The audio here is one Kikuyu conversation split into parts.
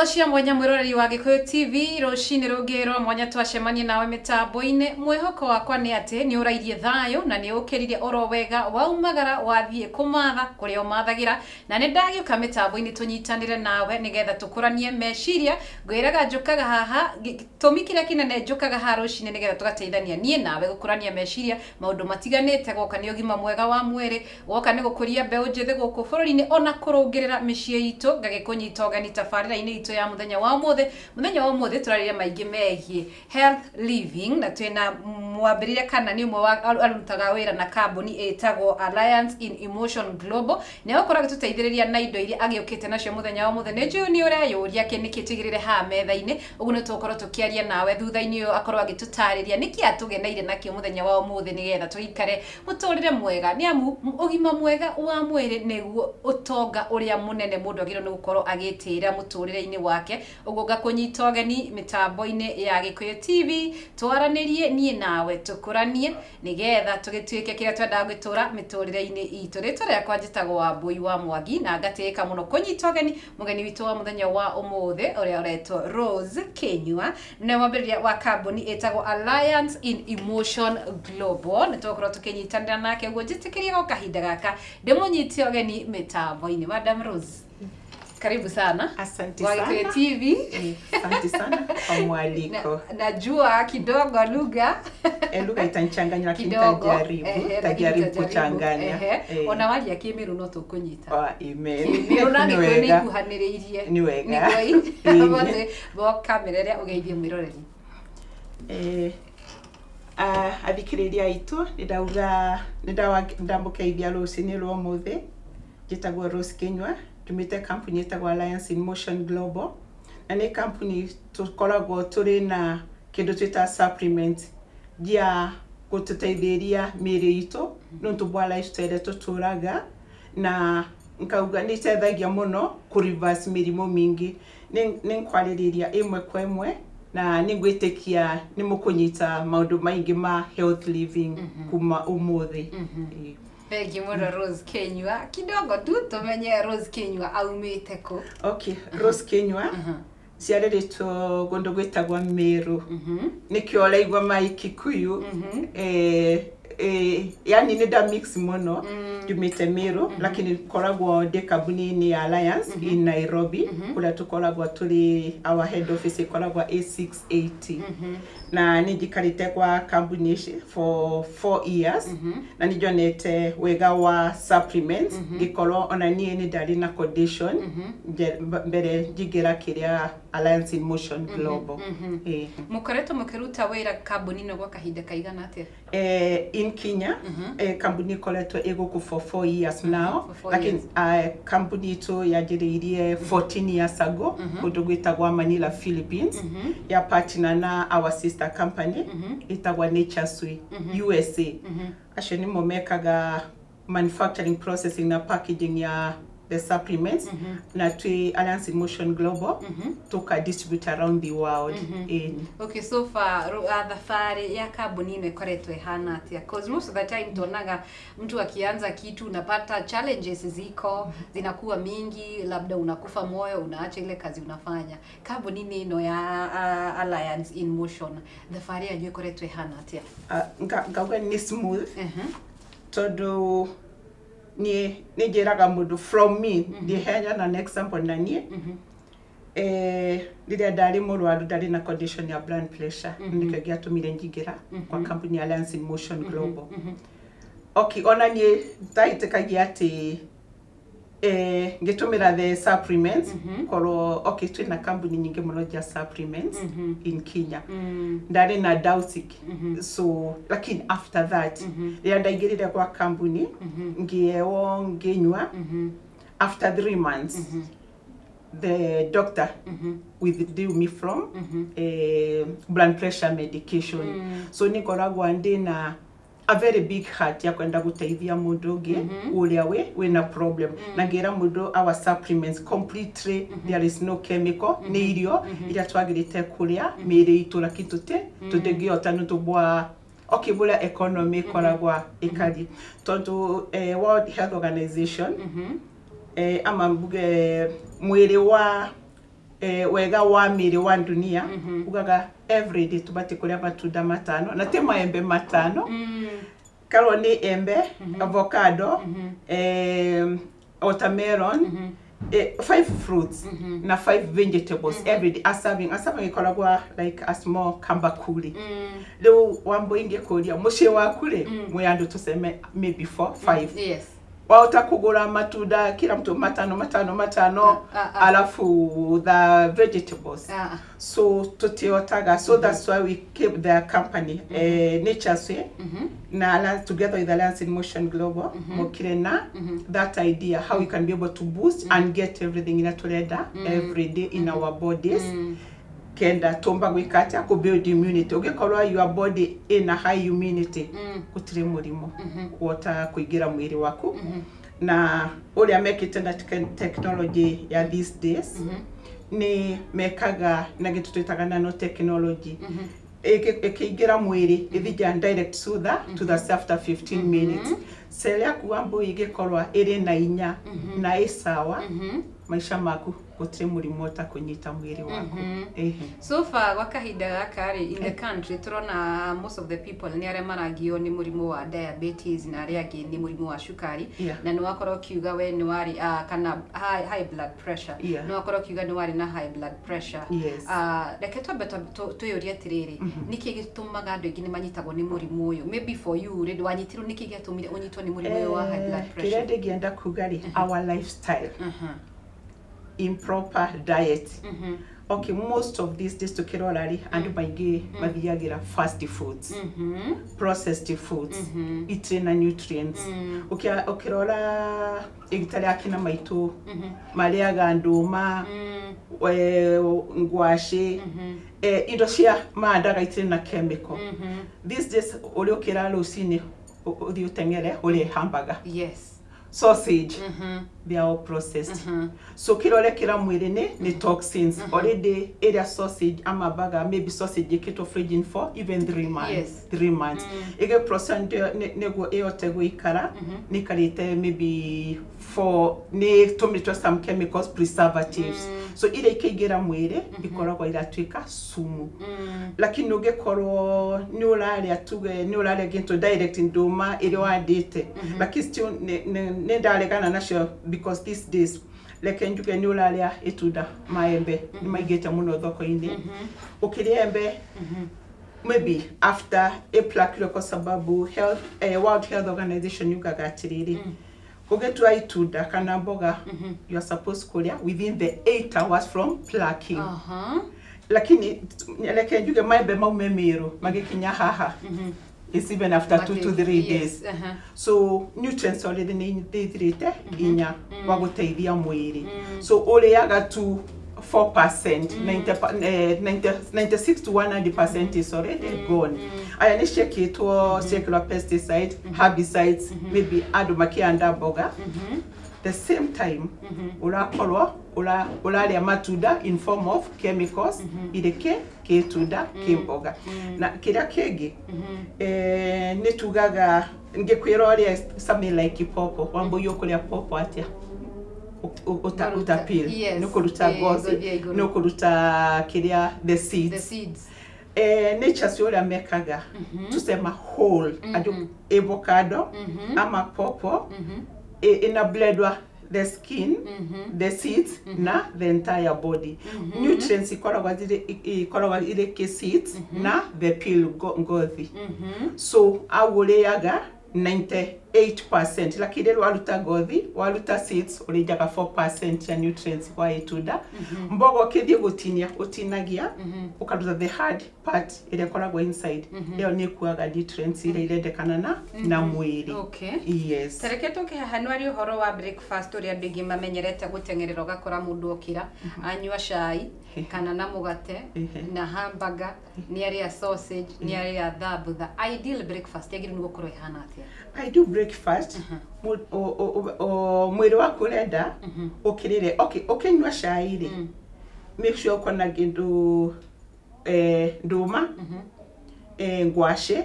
Ngatho cia mwanya mwiroreri wa Gikuyu TV, rucini rũngĩ rwa mwanya twacemania nawe mĩtambo-inĩ. Mwĩhoko wakwa nĩ atĩ nĩ ũrairie thayũ na nĩ ũkĩrire oro wega, waumagara wathiĩ kũmatha kũrĩa ũmathagira, na nĩ ndagĩũka mĩtambo-inĩ tũnyitanĩre nawe nĩgetha tũkũranie meciria. Ngwĩraga njũkaga haha, gĩtũmi kĩrĩa kĩnene njũkaga haha rũcinĩ nĩgetha tũgateithania niĩ nawe gũkũrania meciria maũndũ matiganĩte. Goka nĩ ũgima mwega wa mwĩrĩ, goka nĩ gũkũria mbeũ njĩthĩ gũkũ bũrũri-inĩ, ona kũrũngĩrĩra mĩciĩ itũ. Ngagĩkũnyita ũgeni tabarĩra-inĩ itũ ya mũthenya wa ũmũthĩ. Mũthenya wa ũmũthĩ tũrarĩria maingĩ megiĩ health living, na twĩna mwambĩrĩria kana nĩ ũmwe wa arutaga wĩra na kambuni ĩtagwo Alliance in Emotion Global. Nĩ egũkorwo agĩtũteithĩrĩria na indo iria agĩũkĩte nacio mũthenya wa ũmũthĩ. Nĩ njũĩ nĩ ũreyũria kĩ nĩkĩ tũigĩrĩre haha metha-inĩ. Ũguo nĩ tũgũkorwo tũkĩaria nawe thutha-inĩ ũyũ, akorwo agĩtũtarĩria nĩkĩ atũgeneire nakĩo mũthenya wa ũmũthĩ nĩgetha tũikare mũtũrĩre mwega, nĩ amu ũgima mwega wa mwĩrĩ nĩguo ũtonga ũrĩa mũnene mũndũ agĩrĩirwo nĩ gũkorwo agĩtĩĩra mũtũrĩre-inĩ wake. Ũguo ngakũnyita ũgeni mĩtambo-inĩ ya Gĩkũyũ TV, twaranĩrie niĩ nawe, tũkũranie nĩgetha tũgĩtuĩke kĩrĩa twendaga gwĩtũra mĩtũrĩre-inĩ itũ. Rĩtwa rĩakwa njĩtagwo Wambui wa Mwangi, na ngatĩĩka mũno kũnyita ũgeni mũgeni witũ wa mũthenya wa ũmũthĩ ũrĩa ũretwo Rose Kinyua, nĩ mwambĩrĩria wa kambuni ĩtagwo Alliance in Emotion Global. Nĩ tũgũkorwo tũkĩnyitanĩra nake. Ũguo njĩtĩkĩrie go kahinda gaka ndĩmũnyite ũgeni mĩtambo-inĩ. Madam Rose, karibu sana Asante wa Gĩkũyũ sana. TV. Asante sana kwa mwaliko. Najua kidogo lugha Lugha itanichanganya, lakini kidogo nitajaribu. Ehe, lakini Nitajaribu utajaribu. kuchanganya. Ona waria Kĩmĩrũ no tũkũnyita. Oh, amen. Kĩmĩrũ na Ni Gĩkũyũ nĩ wega. ikuhanĩrĩirie. Ni wega. Nĩguo. Ĩĩ. Bo kamera ĩrĩa ũgeithie mwĩroreri. Athikĩrĩria aitũ, nĩndauga nĩndamũkeithia rũcinĩ rwa ũmũthĩ. Njĩtagwo Rose Kinyua, ndumĩte kambuni ĩtagwo Alliance in Motion Global, na nĩ kambuni tũkoragwo tũrĩ na kĩndũ twĩta supplement gia gũtũteithĩria mĩĩrĩ itũ nĩũndũ bwa lifestyle tũtũraga, na nkauga nĩ iteithagia mũno kũ reverse mĩrimũ mĩingĩ. Nĩ nkwarĩrĩria ĩmwe kwa ĩmwe, na nĩ ngwĩtĩkia nĩ mũkũnyita maũndũ maingĩ ma health living kuma ũmũthĩ. Ĩĩ. Thengiũ mũno, Rose Kinyua. Kidogo tu tũmenye Rose Kinyua aumĩte kũ? Okay, Rose Kinyua ciarĩrĩtwo kũndũ gwĩtagwo Meru, nĩkĩo ũraigua mai Kikuyu. Yani nĩ nda mix mũno. Ndumĩte Meru, lakini koragwo ndĩ kambuni-inĩ ya Alliance in Nairobi, kũrĩa tũkoragwo tũrĩ, our head office ĩkoragwo A680, na nĩ njikarĩte kwa kambuni ici for 4 years, na nĩ njonete wega wa supplements, ngĩkorwo ona niĩ nĩ ndarĩ na condition mbere njingĩra kĩrĩa Alliance in Motion Global. Mũkoretwo mũkĩruta wĩra kambuni-inĩ gwa kahinda kaigana atĩa? In Kenya, kambuni ĩkoretwo ĩ gũkũ for 4 years now, For 4 lakini years. Kambuni itũ yanjĩrĩirie 14 years ago kũndũ gwĩtagwo Manila, Philippines, ya partner na our sister company ĩtagwo Nature's Way USA. Acio nĩmo mekaga manufacturing, processing na packaging ya the supplements, na twĩ Alliance in Motion Global tuka distribute around the world. Okay, so far thabarĩ ya kambuni ĩno ĩkoretwo ĩhana atĩa? 'Cause most of the time tuonaga mtu akianza kitu, unapata challenges ziko zinakuwa mingi, labda unakufa moyo, unaacha ile kazi unafanya. Kambuni ĩno ya Alliance in Motion, thabarĩ yanyu ĩkoretwo ĩhana atĩa? Ngauga nĩ smooth, tondũ niĩ nĩ njĩraga mũndũ, from me ndiheana an example na niĩ, rĩrĩa ndarĩ mũrwaru, ndarĩ na condition ya blood pressure, nĩkĩo gĩatũmire njingĩra kwa company ya Alliance in Motion Global. Okay, ona niĩ ndahĩtĩkagia atĩ ngĩtũmĩra the supplements, korwo okay, twĩna kambuni nyingĩ mũno cia supplements in Kenya, ndarĩ na doubts. So lakini after that, rĩrĩa ndaingĩrire kwa kambuni, ngĩewo ngĩnyua, after 3 months the doctor withdrew me from blood pressure medication. So nĩ ngoragwo ndĩ na a very big heart ya kwenda gũteithia mũndũ ũngĩ ũrĩa wĩna problem, na ngĩra mũndũ our supplements completely, there is no chemical, nĩ irio iria twagĩrĩte kũrĩa mĩĩrĩ itũ, lakini tũtingĩhota nĩ tũbwa okay bũrĩa economy ĩkoragwa ĩkari, tondũ World Health Organization, ama mbuge mwĩrĩ wa wega wa mĩĩrĩ wa dunia ugaga every day tubati kuria matunda 5 na ti maembe 5 karwo ni embe, avocado, watermelon, 5 fruits na 5 vegetables every day. A serving ikoragwa like a small kambakuli. Riu wambo ingi kuria mucii waku ri mwi andu tuseme maybe 4 5. Yes. Wauta kugura matunda kila mtu 5 5 5 alafu the vegetables. So tutiotaga. So that's why we keep the company Nature's Way na together with Alliance in Motion Global mokire na that idea how we can be able to boost and get everything in atuleda every day in our bodies. Kenda tomba gwikata ku build immunity ugikorwa your body in a high immunity gutire murimo wota kuingira mwiri waku na uria mekite na technology ya these days ni mekaga na gitu twitaga nanotechnology ikiingira mwiri ithija direct to the cell after 15 minutes. Cell yaku wambo igikorwa iri na inya na isawa maisha maku gutire murimo ta kunyita mwiri waku. So far kwa kahinda gaka ri in the country turona most of the people ni aria maragio ni murimu wa diabetes na aria angi ni murimu wa cukari na ni wakorwo kiuga we ni wari kana high blood pressure ni wakorwo kiuga ni wari na high blood pressure. Reke twambe twiyurie atiriri niki gitumaga andu aingi ni manyitagwo ni murimu uyu? Maybe for you ri wanyitirwo niki giatumire unyitwo ni murimu uyu wa high blood pressure? Kiria ndingienda kuga ri our lifestyle, improper diet. Okay, most of these days tukirora ri andu maingi mathiagira fast foods, processed foods, itirĩ na nutrients. Ukirora igitari akina maitu mariaga nduma, ngwacĩ, indo cia mandaga itirĩ na chemical. These days ũrĩa ũkĩra rũcinĩ ũthiĩ ũteng'ere ũrĩe hamburger. Yes. Sausage, they are all processed. So kirore kira mwiri ni toxins. Already area sausage ama burger, maybe sausage ikitwo fridge for even 3 months. Yes. 3 months. Ige process nego eyote guikara nikarite maybe for ni tumitwa some chemicals, preservatives. So ile ikigira mwiri ikoragwo iratwika sumu. Lakini ugikorwo ni uraria tuge ni uraria gintu direct nduma iri wandite. Lakini still ne ndaregana nacio because these days reke njuge ni uraria itunda maembe ni maigite muno thoko-ini. Ukiria embe maybe after a plaque kwa sababu health World Health Organization yugaga atiriri ugetua itunda kana mboga you are supposed kuria within the 8 hours from plucking. Lakini reke njuge maembe maume miru magikinya haha. It's even after 2 to 3 days. So nutrients already ni thirite inya wa guteithia mwiri. So uriaga tu 4%, 96 to 100% is already gone. Aya ni ciekitwo ciekirwo pesticide, herbicides, maybe andu makianda mboga. The same time urakorwo uraria matunda in form of chemicals ireke kitunda kimboga na kiria kingi ni tugaga ngikwira uria something like popo wambo yokuria popo atia uta peel no kuruta ngozi no kuruta kiria the seeds, nature si uria mekaga tusema whole adu avocado ama popo ina bledwa the skin, the seeds, na the entire body. Nutrients ikoragwa ire ke seeds na the peel ngothi. So awureaga 98%, lakini rĩu waruta ngothi, waruta seeds, ũrĩnjaga 4% ya nutrients kwa itunda. Mboga ũkĩthiĩ gũtinia, ũtinagia, ũkaruta the hard part ĩrĩa ĩkoragwo inside. Ĩyo nĩ ĩkuaga nutrients iria irendekana na mwĩrĩ. Okay. Yes. Tareke tũke haha nĩ ũhoro wa breakfast ũrĩa andũ aingĩ mamenyerete gũteng'erera ũgakora mũndũ okĩra anyua cai kana na mũgate na hamburger, nĩ arĩa sausage, nĩ arĩa thambutha. Ideal breakfast yagĩrĩirwo nĩ gũkorwo ĩhana atĩa? I do breakfast. Mwĩrĩ waku ũrenda ũkĩrĩre. Okay, ũkĩnyua cai rĩ, make sure ũkona kĩndũ ndũma, ngwacĩ.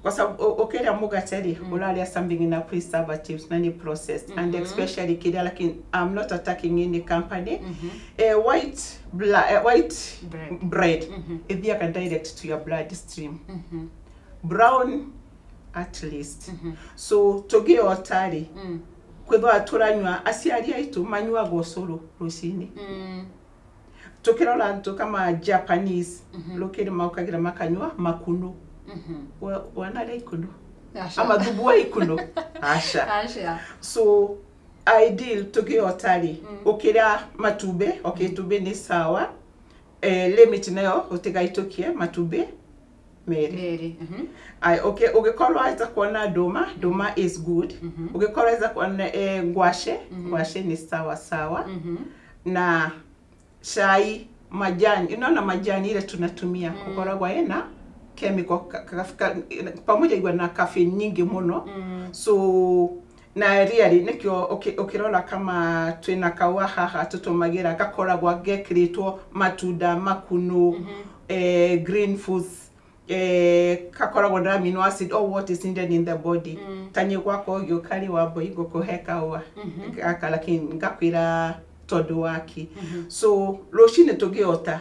Kwa sababu ukiria mugate ri, uraria something in a preservatives na ni processed, and especially kiria, lakini I'm not attacking any company. White bread, bread ithiaga direct to your blood stream. Brown at least. So tugiota ri, kwithwa turanywa, aciari aitu manyuaga ũcũrũ rũcinĩ. Tukirora antu kama Japanese, rukiri maukagira makanyua makuno. Wanaria ikuno? Aca. Ama thubu wa ikuno? Aca. Aca. So ideal tugiota ri, ukira matumbi, okay, itumbĩ nĩ sawa, limit nayo utigaitũkie matumbĩ merĩ. Merĩ. Ay, okay, ũgĩkorwo waweza kuona ndũma, ndũma is good. Ũgĩkorwo waweza kuona ngwacĩ, ngwacĩ ni sawa sawa. Na chai majani, unaona majani ile tunatumia, ukoragwa ina chemical pamoja igwa na caffeine nyingi muno. So na really nikio ukirora kama twina kaua haha tutumagira, gakoragwa gekiritwo matunda, makuno, green foods, kakoragwo na amino acid or what is needed in the body. Tanye gwakwa ũgĩũka rĩ, wamba igũkũhe kaũa gaka, lakini ngakwĩra tondũ waki. So rũcinĩ tũgĩota,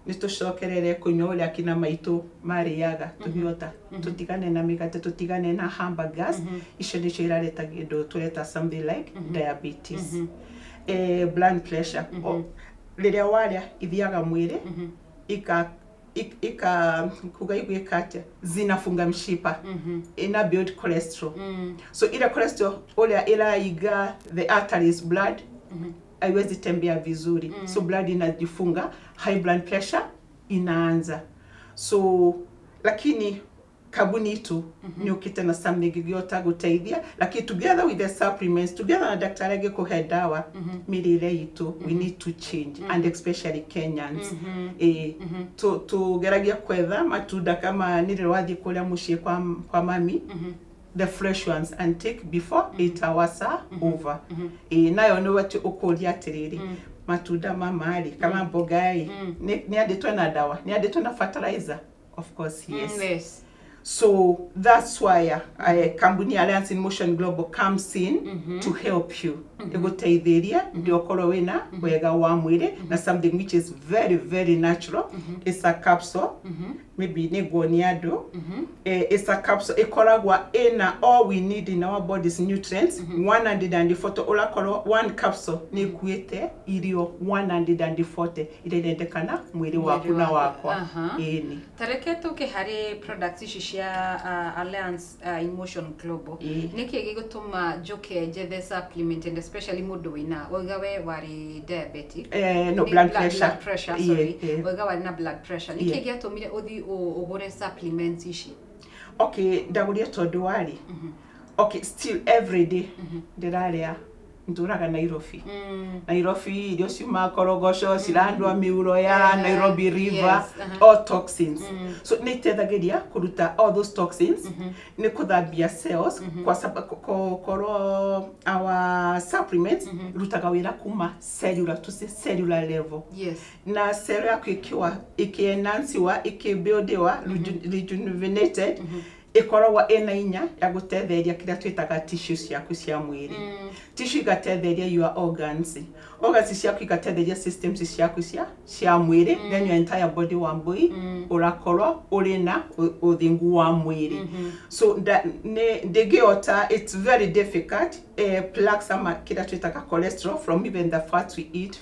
nĩ tũcokerere kũnyua ũrĩa kina maitũ marĩaga. Tũgĩota, tũtigane na mĩgate, tũtigane na hamburgers. Icio nĩcio irareta kĩndũ tũreta something like diabetes, blood pressure. Rĩrĩa warĩa, ithiaga mwĩrĩ, ika kuga igwĩka atĩa, zinafunga mshipa, ina build cholesterol. So ile cholesterol ũrĩa ĩraiga the arteries, blood haiwezi tembea vizuri. So blood inajifunga, high blood pressure inaanza. So lakini kabuni itu mm ukite na something giota guteithia, lakini together with the supplements, together na daktari agikuhe dawa, mirire itu we need to change, and especially Kenyans, tugeragia kwetha matunda kama nĩrĩ wathiĩ kũrĩa mũciĩ kwa mami, the fresh ones, and take before 8 hours are over. Nayo nĩ wati ũkũria atĩrĩrĩ, matunda mama rĩ, kama mboga ĩ, nĩ andĩtwo na dawa, nĩ andĩtwo na fertilizer? Of course yes. So that's why kambuni Alliance in Motion Global comes in to help you, ĩgũteithĩria ndio ũkorwo wĩna wega wa mwĩrĩ na something which is very very natural. It's a capsule, maybe nĩ nguonia andũ. It's a capsule ĩkoragwa ĩna all we need in our bodies, nutrients 140. Ũrakorwo one capsule nĩ ĩkuĩte irio 140 iria irendekana mwĩrĩ waku na wakwa. Ĩni. Tareke tũke harĩ products ici cia Alliance in Motion Global. Nĩkĩ gĩgũtũma njũke njethe supplement, and especially mũndũ wĩna, wauga we warĩ diabetic? No, blood pressure. Blood pressure, sorry. Yeah. Wauga warĩ na blood pressure, nĩkĩ gĩatũmire ũthiĩ ũgũre supplements ici? Okay, ndagũrire tondũ warĩ, okay, still every day ndĩrarĩa, ndũraga Nairobi. Nairobi irio ciuma korogoco, cirandwa miuro ya Nairobi River, all toxins. So nĩ iteithagĩria kũruta all those toxins, nĩ kũthambia cells, kwa korwo our supplements rutaga wĩra kuma cellular to cellular level. Na cell yaku ikiwa ikienhanciwa, ikibuildiwa, rejuvenated, ĩkoragwo ĩna inya ya gũtetheria kĩrĩa twĩtaga tissues ciaku cia mwĩrĩ. Tissue igatetheria your organs, organs ciaku igatetheria systems ciaku cia mwĩrĩ. Then your entire body wa mbui ũrakorwo ũrĩ na ũthingu wa mwĩrĩ. So ndĩngĩota, it's very difficult, plaques ama kĩrĩa twĩtaga cholesterol from even the fats we eat,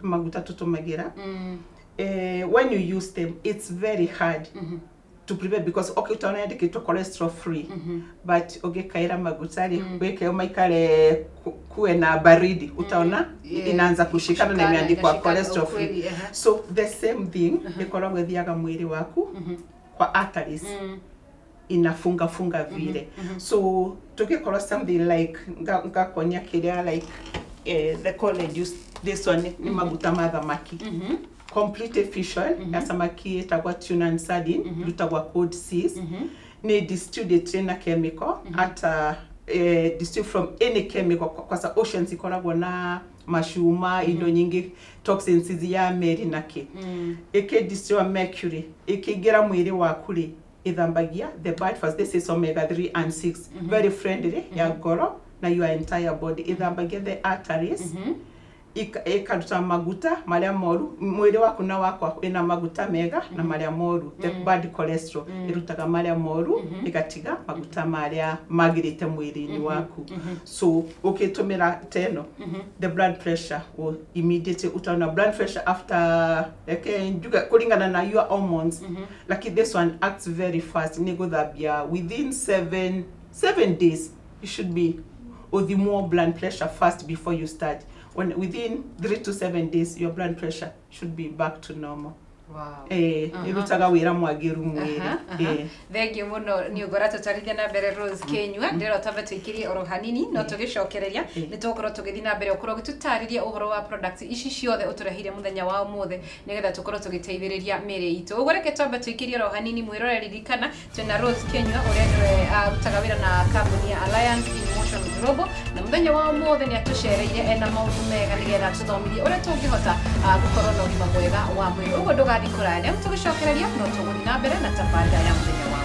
maguta tũtũmagĩra, when you use them it's very hard to prevent, because okay, utaona yandĩkĩtwo cholesterol free, but ũngĩkaĩra maguta rĩ, wĩke maikare kuwe na baridi, utaona inaanza kushikana na kushikana, imeandikwa inashikana, cholesterol free. ukweli, aha. So the same thing ĩkoragwo ĩthiaga mwĩrĩ waku kwa arteries, inafunga funga vile. So tukikorwo something like ngakuonia kĩrĩa like the college use this one, nĩ maguta ma thamaki, complete fish oil ya samaki ĩtagwa tuna and sardine, rutagwa cold seas, nĩ distilled, ĩtirĩ na chemical, hata distilled from any chemical, kwa oceans ikoragwo na macuma, indo nyingĩ, toxins ya meri na kĩ. Ĩkĩ distill mercury, ĩkĩingĩra mwĩrĩ waku rĩ, Ĩthambagia the bad fats. This is omega 3 and 6, very friendly ya ngoro na your entire body. Ĩthambagia the arteries, ĩkaruta maguta marĩa moru mwĩrĩ waku, na wakwa wĩna maguta mega na marĩa moru, the bad cholesterol. Ĩrutaga marĩa moru, ĩgatiga maguta marĩa magĩrĩte mwĩrĩ-inĩ waku. So ũkĩtũmĩra teno, the blood pressure will immediately, utaona blood pressure after, reke njuge kũringana na your hormones, lakini this one acts very fast. Nĩ gũthambia within 7 days. You should be ũthimwo blood pressure first before you start. When within 3 to 7 days your blood pressure should be back to normal. Ĩrutaga wĩra mwagĩru mwĩrĩ. Thengiũ mũno nĩ ũngora tũtwarithia na mbere, Rose Kĩnyua. Ndĩrona twambe tũikĩrie oro hanini, no tũgĩcokereria nĩ tũgũkorwo tũgĩthiĩ na mbere ũkorwo ũgĩtũtarĩria ũhoro wa products ici ciothe ũtũreheire mũthenya wa ũmũthĩ, nĩgetha tũkorwo tũgĩteithĩrĩria mĩrĩ itũ. Ũguo reke twambe tũikĩrie oro hanini. Mwĩrore, ririkana twĩna Rose Kĩnyua ũrĩa nĩwe arutaga wĩra na kambuni ya Alliance in Motion Global, na mũthenya wa ũmũthĩ nĩ atũcereire ena maũndũ mega nĩgetha tũthomithie ũrĩa tũngĩhota gũkorwo na ũgima mwega wa mwĩrĩ. Ũguo ndũgathiĩ kũraya, nĩamu tũgĩcokereria no tũgũthiĩ na mbere na tabarĩra ya mũthenya wa